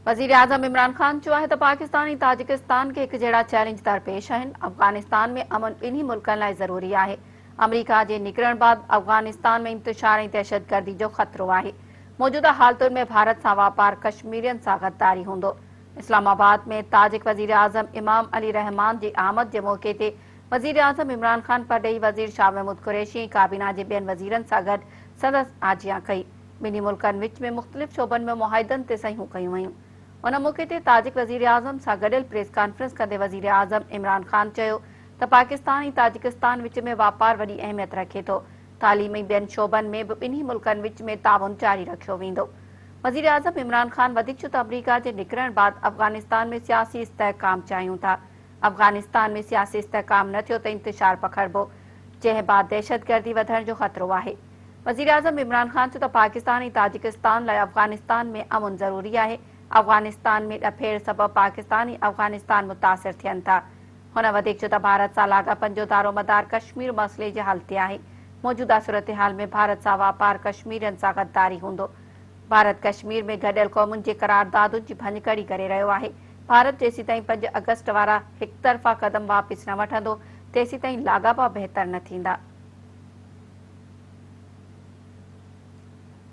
وزيراعظم عمران خان چيو آهي ته پاڪستان ۽ تاجڪستان کي هڪجهڙا چئلينج درپيش آهن، افغانستان ۾ امن ٻنهي ملڪن لاء ضروري آهي، آمريڪا جي نڪرڻ بعد افغانستان ۾ انتشار ۽ دهشتگردي جو خطرو آهي، موجوده حالتن ۾ ڀارت سان واپار ڪشميرين سان غداري هوندو. اسلام آباد ۾ تاجڪ وزيراعظم امام علي رحمان جي آمد جي موقعي تي وزيراعظم عمران خان پرڏيهي وزير شاهه محمود قريشي ۽ ڪابينا جي ٻين وزيرن سان گڏ سندس آجيان ڪئي. ٻنهي ملڪن وچ ۾ مختلف شعبن ۾ معاهدن تي صحيحون ڪيون ويون. ان موقعي تي تاجڪ وزيراعظم سان گڏيل پريس ڪانفرنس ڪندي وزيراعظم عمران خان چيو ته پاڪستان ۽ تاجڪستان وچ ۾ واپار وڏي اهميت رکي ٿو، تعليم ۽ ٻين شعبن ۾ به ٻنهي ملڪن وچ ۾ تعاون جاري رکيو ويندو. وزيراعظم عمران خان وڌيڪ چيو ته آمريڪا جي نڪرڻ بعد افغانستان ۾ سياسي استحڪام چاهيون ٿا، افغانستان ۾ سياسي استحڪام نه ٿيو ته انتشار پکڙبو، جنهن بعد دهشتگردي وڌڻ جو خطرو آهي. وزيراعظم عمران خان چيو ته پاڪستان ۽ تاجڪستان لاء افغانستان ۾ امن ضروري آهي، افغانستان ۾ ڏڦيڙ سبب پاڪستان ۽ افغانستان متاثر ٿين ٿا. هن وڌيڪ چيو ته ڀارت سان لاڳاپن جو دارومدار ڪشمير مسئلي جي حل تي آهي، موجوده صورتحال ۾ ڀارت سان واپار ڪشميرين سان غداري هوندو. ڀارت ڪشمير ۾ گڏيل قومن جي قراردادن جي ڀڃڪڙي ڪري رهيو آهي، ڀارت جيسيتائين پنج آگسٽ وارا هڪطرفا قدم واپس نه وٺندو تيسيتائين لاڳاپا بهتر نه ٿيندا.